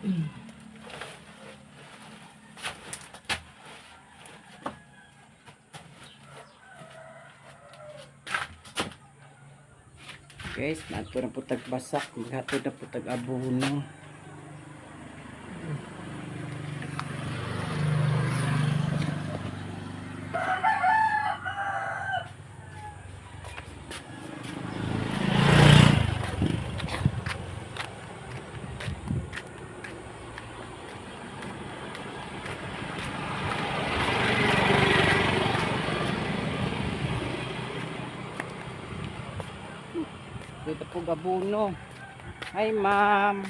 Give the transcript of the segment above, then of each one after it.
Guys, nato na po tagbasak, maghatod na po tag abono. Dito po abono. Hi, ma'am.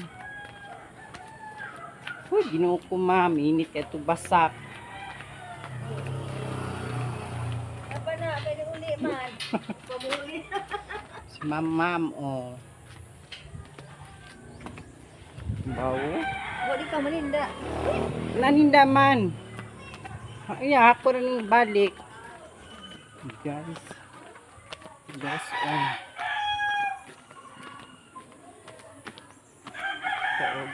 Uy, Ginoo ko, ma'am. Init ito basak. Apa na, pwede uli man. Pamuli. Si ma'am, ma'am, oh. Bawo. Wali ka maninda. Naninda man. Ay, ako na nang balik. Guys. Guys, oh. Taog.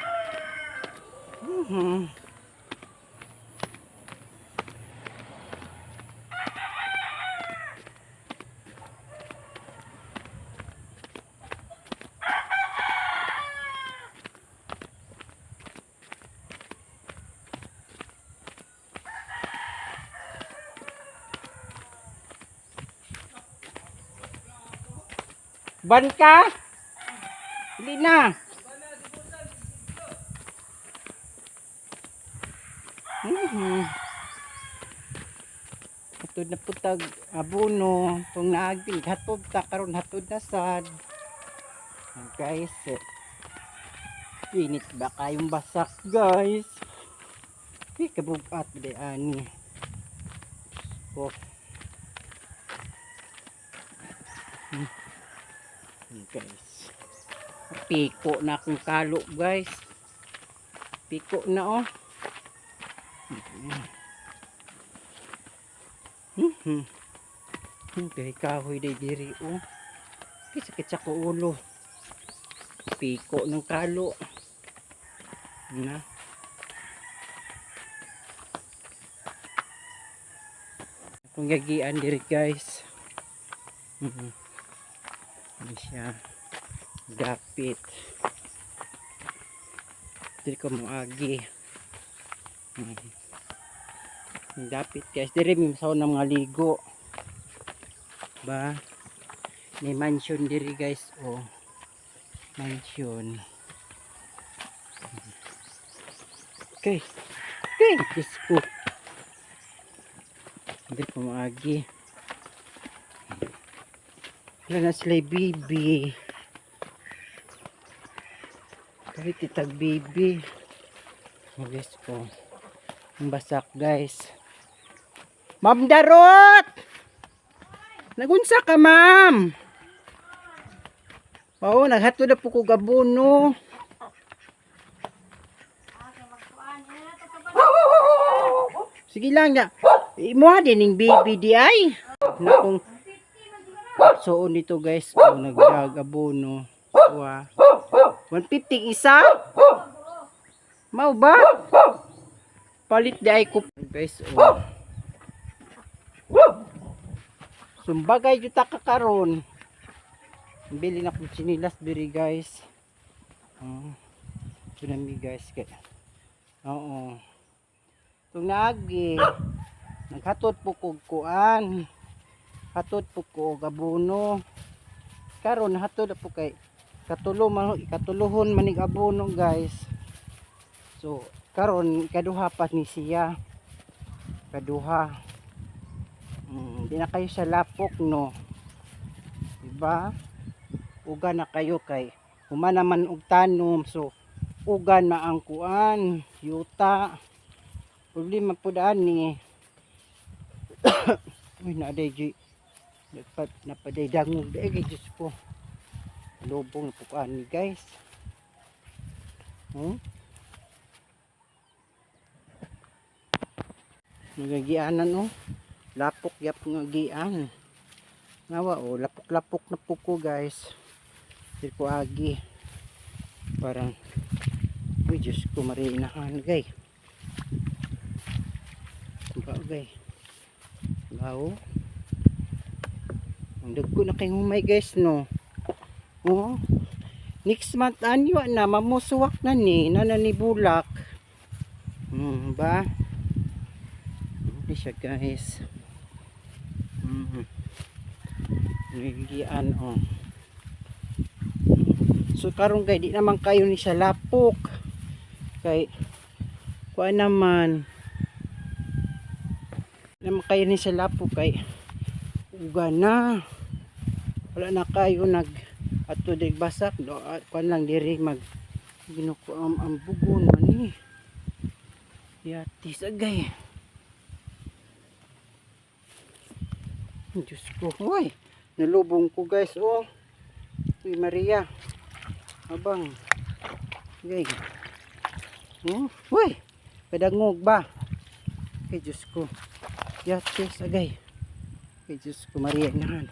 Ban ka? Hindi na. Hatod na po tag abono. Itong naagbil. Hatod ta karon hatod na sad. Ah, guys, eh. Init ba kayong basak, guys? Uy, kabugat ba di ani? Oh. Guys. Piko na akong kalo, guys. Piko na, oh. Diri kahoy day diri, oh. Ay, sakit sa ko ulo. Piko ng kalo. Na. Akong gagian diri, guys. Ano siya? Dapit. Diri ko moagi. Dapit, guys. Diri mi sa ng mga ligo. Ba? May mansion diri, guys. Oh. Mansion. Okay. Okay. Diyos ko. Diri ko moagi. Wala na sila baby. Kahit itag baby. Oh, guys ko. Ang basak, guys. Ma'am Darot! Nagunsa ka, ma'am? Oo, naghatod na po ko gabuno. Sige lang na. Imuha din ning baby di ay. Nakong suon nito, guys. Oh, nagdag abono. Wa. 150 isa? Mau ba? Palit di ay ko, guys. Oh. Sumbagay juta ka karon. Bili na kong chinilas diri, guys. Oh. Ito na mi, guys kay. Oo. Itong naagi, naghatod po kog kuan. Hatod po ko og abono. Karon hatod na po kay katulo man ikatuluhon manig abono, guys. So karon ikaduha pa ni siya. Kaduha. Di na kayo sa lapok, no. Diba? Uga na kayo kay human naman og tanom, so ugan na ang kuan, yuta. Problema po daan ni. Uy, naaday di. Dapat napaday dangog dai kay Diyos ko. Lubong na po kuan ni, guys. Nagagianan, oh. Lapok yap nga gian. Ngawa, oh, lapok-lapok na po ko, guys. Di ko agi. Parang Uy, Diyos ko, marinahan gay. Bagay. Bao. Ang dagko na kay humay, guys, no. Oo. Next month anyo na mamusuwak na ni nana ni bulak. Ba? Hindi siya, guys. Nigian, oh. So karon kay di naman kayo ni siya lapok. Kay kuan naman. Di naman kayo ni siya lapok kay uga na. Wala na kayo nag ato diri basak do ah, kuan lang diri mag ginuko ang bugon man ni. Yatis agay. Diyos ko, uy. Nalubong ko, guys, oh. Uy, Maria. Abang. Gay. Oh, uy. Padangog ba? Ay, Diyos ko. Yatis agay. Ay, Diyos ko, Maria inahan.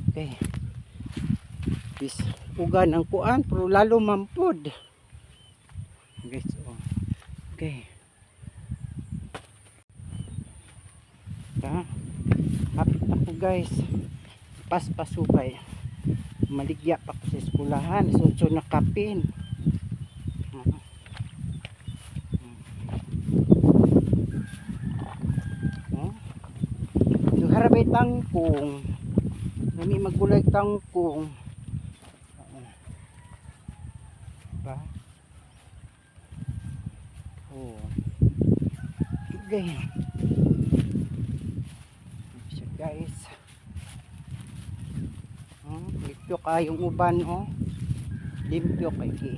Okay. Bis ugan ang kuan pero lalo mampod. Guys, oh. Okay. Ta. Hapit na ko, guys. Paspasukay. Maligya pa ko sa eskulahan. Sunso na kapin. Oh. Duharabay tangkong. Nami magulay tangkong. Oo. Ba? Oh. Okay. Siya, guys. Oh, limpyo kayong uban, oh. Limpyo kay gi.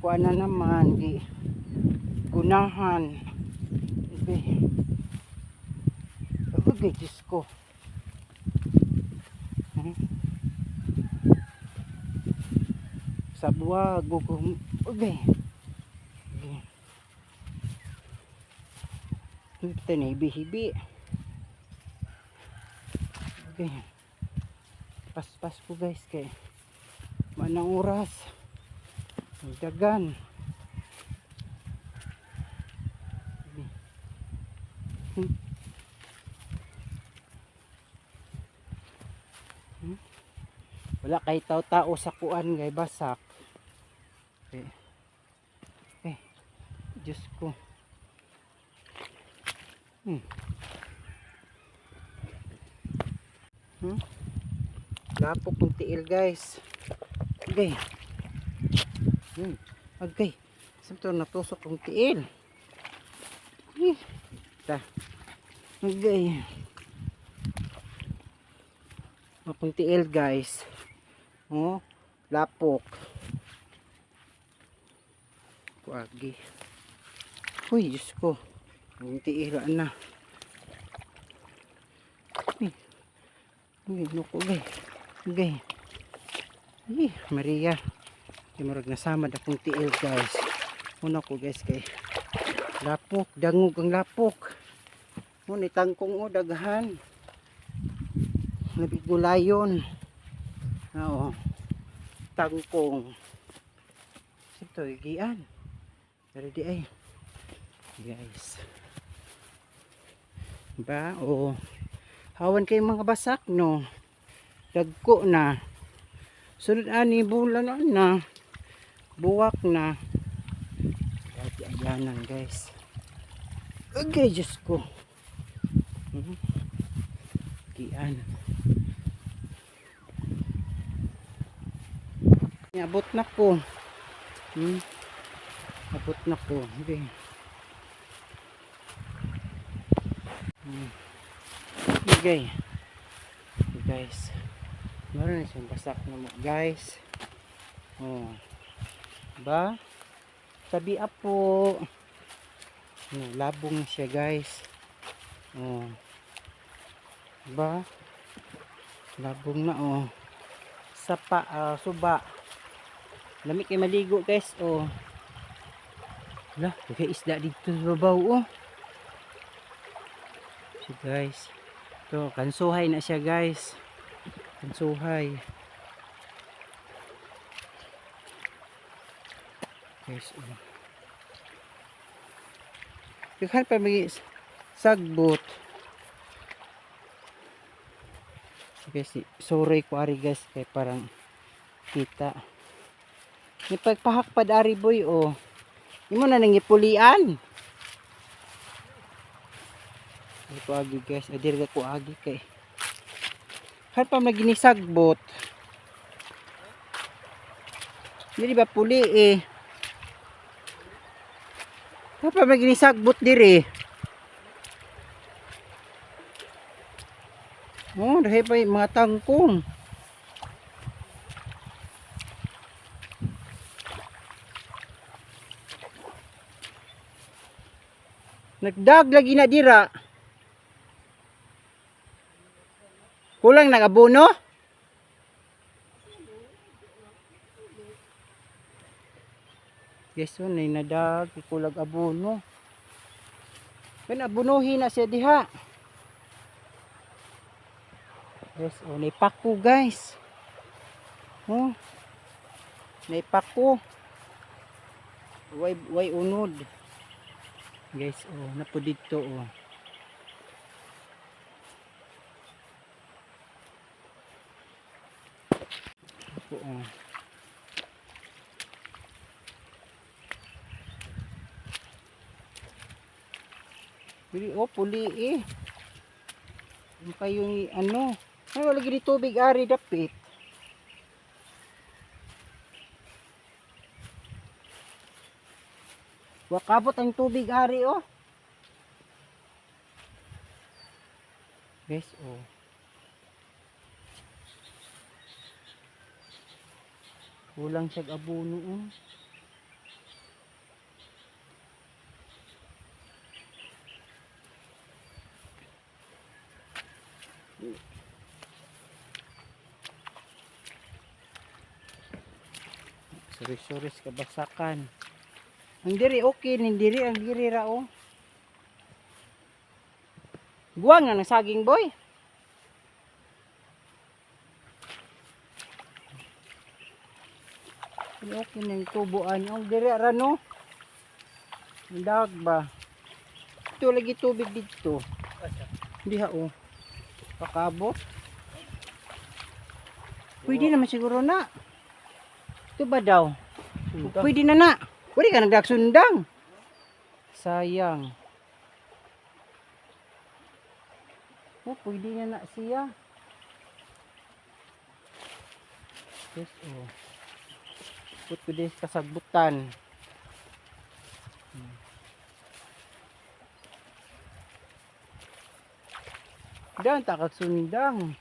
Kuha na naman gi. Gunahan. Okay. Okay, Diyos ko. Sa buwag, gugum. Okay. Okay. Ito na hibi-hibi. Okay. Paspas ko, guys, kay manang oras. Dagan. Wala kay tao-tao sa kuan gay basak. Okay. Eh, Diyos ko. Lapok ng tiil, guys. Okay. Okay. Samto natusok ang tiil. Eh. Ta. Okay. Akong tiil, guys. Oh, lapok. Kuagi. Uy, Diyos ko. Ang tiil na. Uy. Uy, nuko gay. Gay. Uy, Maria. Di murag nasamad akong tiil, guys. Una ko, guys, kay lapok, dangog ang lapok. Ngunit tangkong, oh, daghan. Nabigulayon. Oo. Tangkong. Ito, igian. Pero di ay. Guys. Ba, oo. Hawan kay mga basak, no. Dagko na. Sunod ani bulan na na. Buwak na. Dati ayanan, guys. Okay, Diyos ko. Gian. Abot na ko. Abot na ko. Okay. Okay. Okay, guys. Meron na siyang basak na mo, guys. Oh. Ba? Tabi apo. Oh, labong siya, guys. Oh. Ba? Labong na, oh. Sapa, ah, suba. Lami kay maligo, guys, oh. Wala, kay isda dito sa babaw, oh. So guys, to kansuhay na siya, guys. Kansuhay. Guys, oh. Daghan pa may sagbot. Guys, sorry ko ari guys kay parang kita. Ni pagpahakpad ari boy oh. Imo na nang ipulian. Ay ko agi guys, adir ka ko agi kay. Han pa maginisagbot. Dili ba puli eh. Han pa maginisagbot diri. Oh, dahil pa yung mga tangkong. Nagdag lagi na dira. Kulang nag-abono? Yes, oh, nay nadag, kulag abono. Kan abonohin na siya diha. Yes, oh, naipako guys. Oh. Naipako. Way way unod. Guys, oh, napo dito oh. Napo, oh. Puli, oh, puli eh. Yung kayo ni ano. Ay, wala gini tubig ari dapit. Wakabot ang tubig ari oh. Guys, oh. Kulang siyag abono oh. Sorry, sorry sa kabasakan. Ang diri okay, ning diri ang diri ra oh. Guwang na ng saging boy. Ang okay na yung tubuan. Ang diri ra no. Ang dag ba? Ito lagi tubig dito. Hindi ha oh. Pakabot. Pwede naman siguro na. Ito ba daw? Pwede na na. Pwede ka nagdagsundang. Sayang. Oh, pwede na na siya. Yes, oh. Put ko din sa kasagbutan. Dan takag sundang.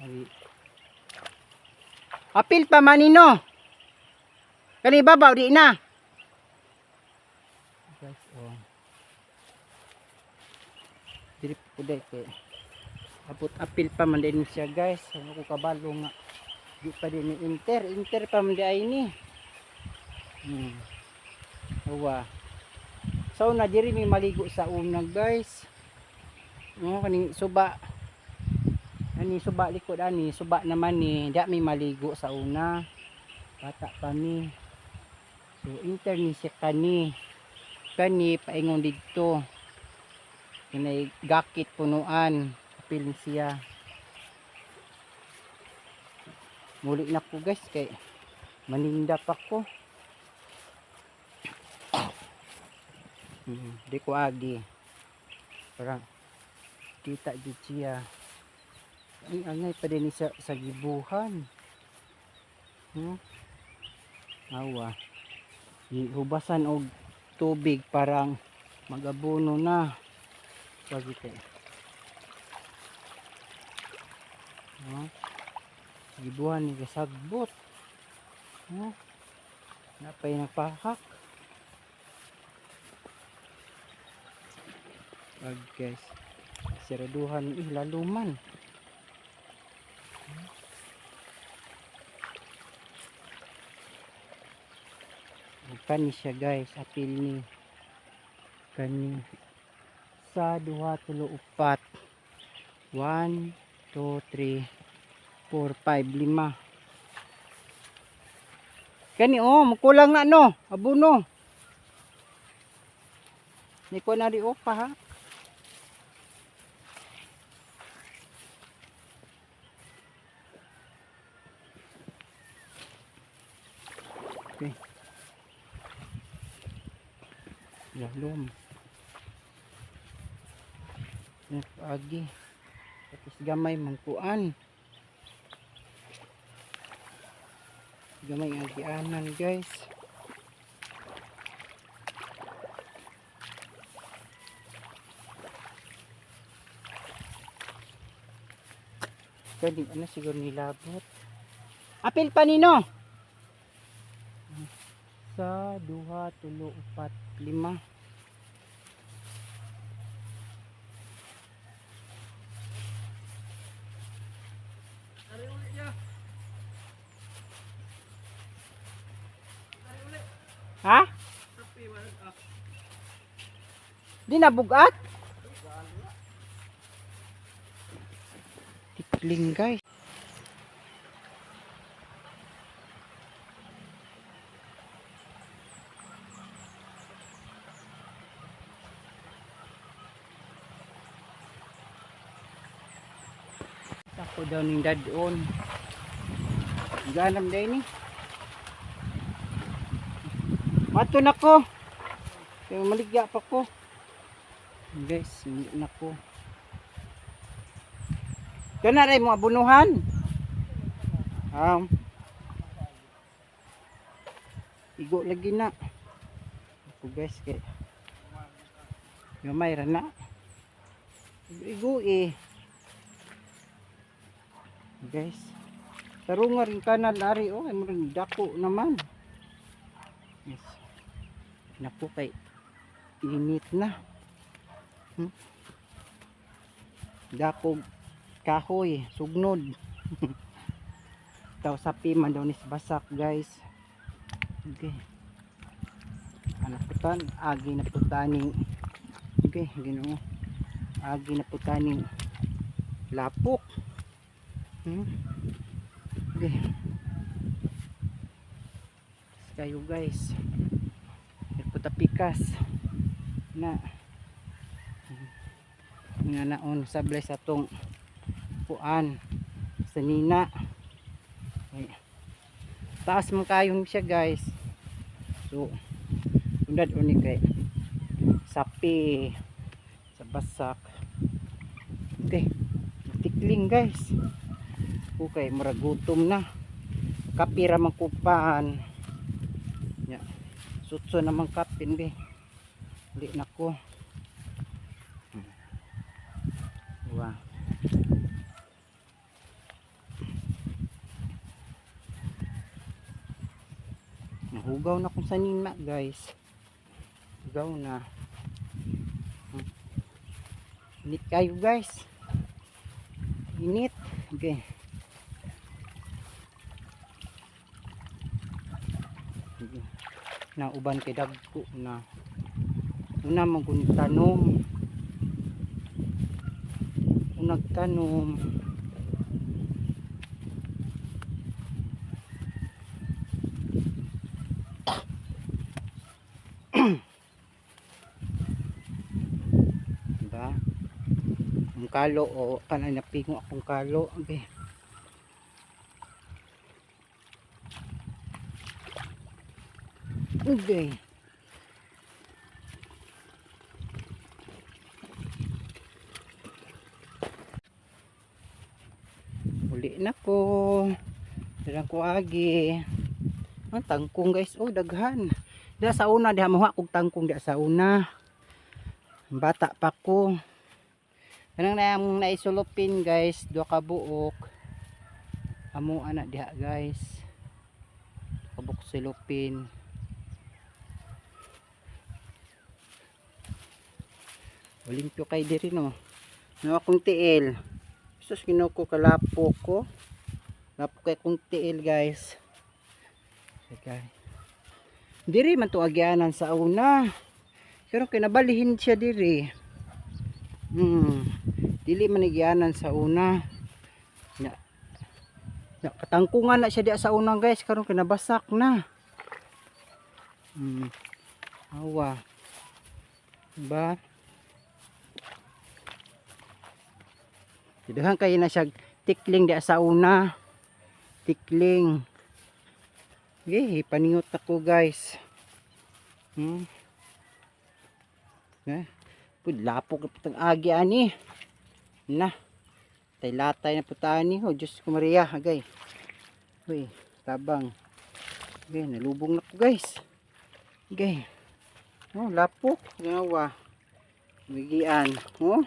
Ay. Apil pa manino. Kani babaw di na. Guys, oh. Diri po dai kay abot apil pa man din siya guys. Ano ko kabalo nga. Di pa din ni inter, inter pa man di ay ni. Uwa. So na diri may maligo sa una guys. No, kaning suba. Ani suba likod ani, suba naman ni, di may maligo sa una. Bata pa mi. So inter ni siya kani. Kani paingon didto. Kanay gakit punuan, apil ni siya. Muli na ko guys kay maninda pa ko. Di ko agi. Parang kita jud siya. Ay, angay pa din sa gibuhan. Awa. Gihubasan og tubig parang magabuno na. Wagi kay. No? Gibuhan ni kasagbot. No? Napay napahak. Wag guys. Siraduhan eh laluman. Kani siya guys, apil ni kani sa duha tulo upat. 1 2 3 4 5 5. Kani oh, kulang na no, abono. Ni ko na ri oh pa ha. Okay. Lalom. Agi. Tapos gamay mangkuan. Gamay ang agianan, guys. Pwede ano siguro nilabot. Apil pa nino. Sa duha, tulo, upat, lima. Ha? Di na bugat? Tikling, guys. Ako daw ning dadon. Ganam day ni. Mato na ko. Kaya maligya pa ko. Guys, hindi na ko. Kana rin mo abunuhan. Igo lagi na. Ako guys, kay gamay ra na. Igo eh. Guys, tarunga rin kanal ari oh, ay murag dako naman. Yes. Naku kay init na. Dako kahoy, sugnod. Taw sapi man daw ni sa basak, guys. Okay. Ano putan, agi na putaning. Okay, Ginoo. Agi na putaning lapok. Okay. Kayo guys. Puta pikas na nga naon sablay sa tong kuan sa nina. Ay, taas man kayon siya, guys. So undad uni kay sapi sa basak. Okay, tikling, guys. Okay, murag gutom na. Kape ra man kupahan ya, sutso naman kape be. Hindi na ko. Wow. Nahugaw na kung sanina, guys. Hugaw na. Init kayo, guys. Init. Okay. Nauban kay dagko na. Una man kung tanom. Unag tanom. Diba? Ang kalo o kanay napingo akong kalo. Okay. Okay. Uli na ko. Dirang ko agi. Ang tangkong, guys, oh daghan. Diha sa una diha mahuha kog tangkong diha sa una. Bata pa ko. Kanang na among naisulupin, guys, duha ka buok. Amo ana diha, guys. Kabuk sulupin. Olimpyo kay diri no. No akong tiil. Sus, Ginoo ko, kalapo ko. Lapo kay kong tiil, guys. Okay. Diri man to agyanan sa una. Pero kinabalihin siya diri. Dili man agyanan sa una. Na, na katangkungan na siya di sa una, guys, karon kinabasak na. Awa. Diba? Daghan kayo na siya tikling di sa una. Tikling. Okay, paningot ako, guys. Eh, pud lapok na putang agi ani. Na. Tay-latay na puta ani. Oh, Diyos ko Maria, agay. Uy, tabang. Okay, nalubong na ko, guys. Okay. Oh, lapok. Ngawa. Bigian. Oh.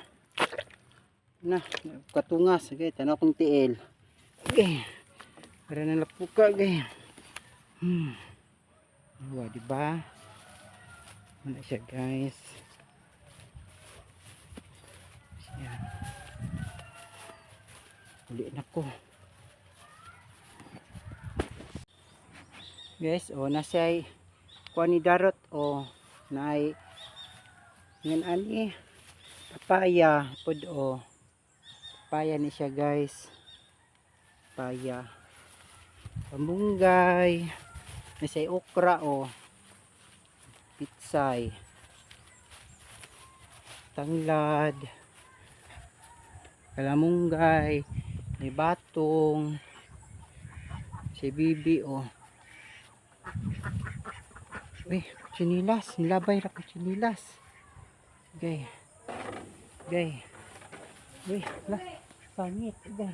Na, katungas. Okay, tanaw kong tiil. Okay. Para na lapok ka, okay. Awa, di ba? Wala siya, guys. Siya. Uli na ko. Guys, oh, nasa kuha ni Darot, oh, naay ngan ani papaya pod, oh. Papaya ni siya, guys. Papaya. Pamunggay. Nasa okra, oh. Pitsay. Tanglad. Kalamunggay. May batong. Si Bibi, oh. Uy, chinilas. Nilabay ra ko chinilas. Okay. Okay. Uy, la. Pangit. Okay.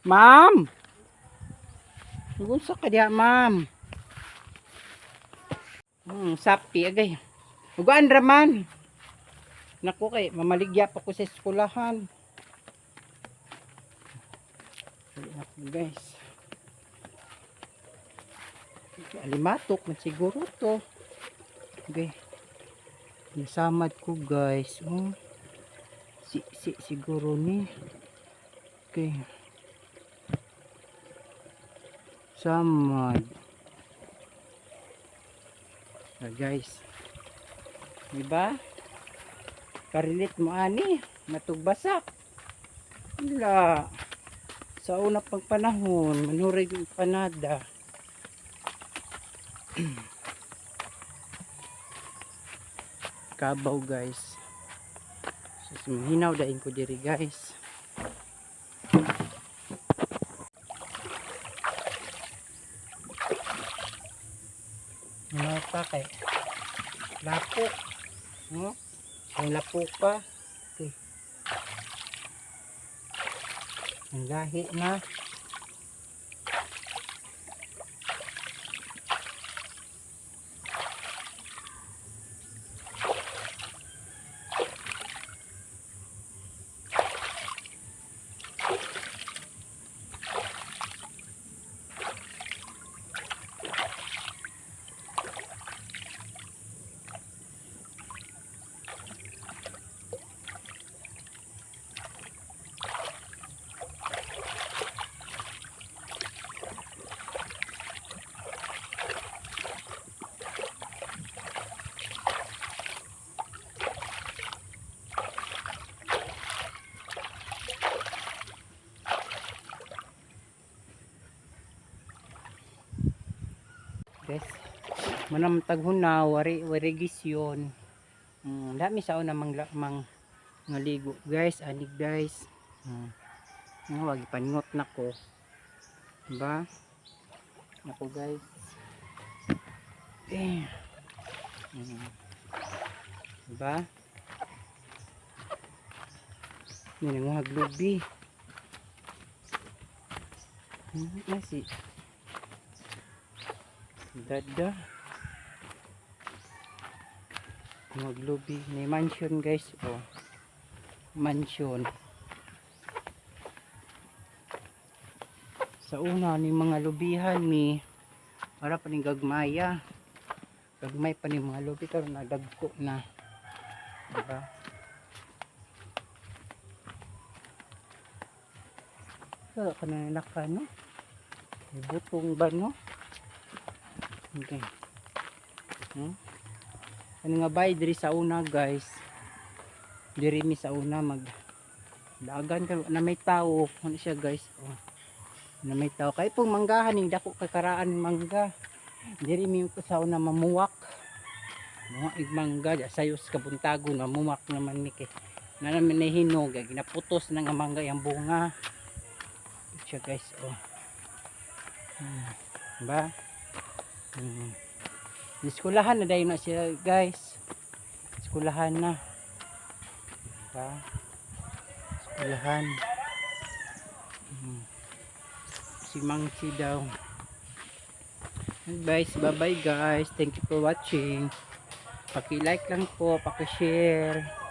Ma'am! Unsa ka diha, ma'am? Sapi agay. Ugaan ra man. Naku kay mamaligya pa ko sa eskulahan. Dali na ko, guys. Alimatok man siguro to. Okay. Nasamad ko, guys. Oh. Si, si siguro ni. Okay. Samad. Ah, guys. Diba? Karilit mo ani, matugbasak. Wala. Sa una pang panahon, manurig yung panada. Kabaw, guys. So, hinaw dain ko diri, guys. Hinaw pa kay lapok. No? Ang lapok pa. Okay. Ang lahi na. Guys, manam taghuna wari wari gisyon. Dami sa una mang mang ngaligo, guys, anig, guys. Nga wagi paningot nako. Diba? Nako, guys. Eh. Diba? Yan ang mga glubi. Nasi. Dada. Mga glubi. May mansion, guys. Oh. Mansion. Sa una ni mga lubihan mi para pa ning gagmaya. Gagmay pa ni mga lubi karon nadagko na. Diba? So, kana naka no? May butong ba no? Okay. Ano nga ba diri sa una, guys? Diri mi sa una mag dagan ka na may tao ano siya, guys. Oh. Na may tao kay pong manggahan ning dako kay karaan ning mangga. Diri mi ko sa una mamuwak. Mga igmangga di sayos kabuntagon mamuwak naman mi kay na naman nahinog ay ginaputos na nga mangga yung bunga. Ito siya, guys, oh. Ba? Eskulahan na dayon na siya, guys. Eskulahan na. Diba? Eskulahan. Si Mangsi daw. And guys, bye-bye, guys. Thank you for watching. Paki-like lang po, paki-share.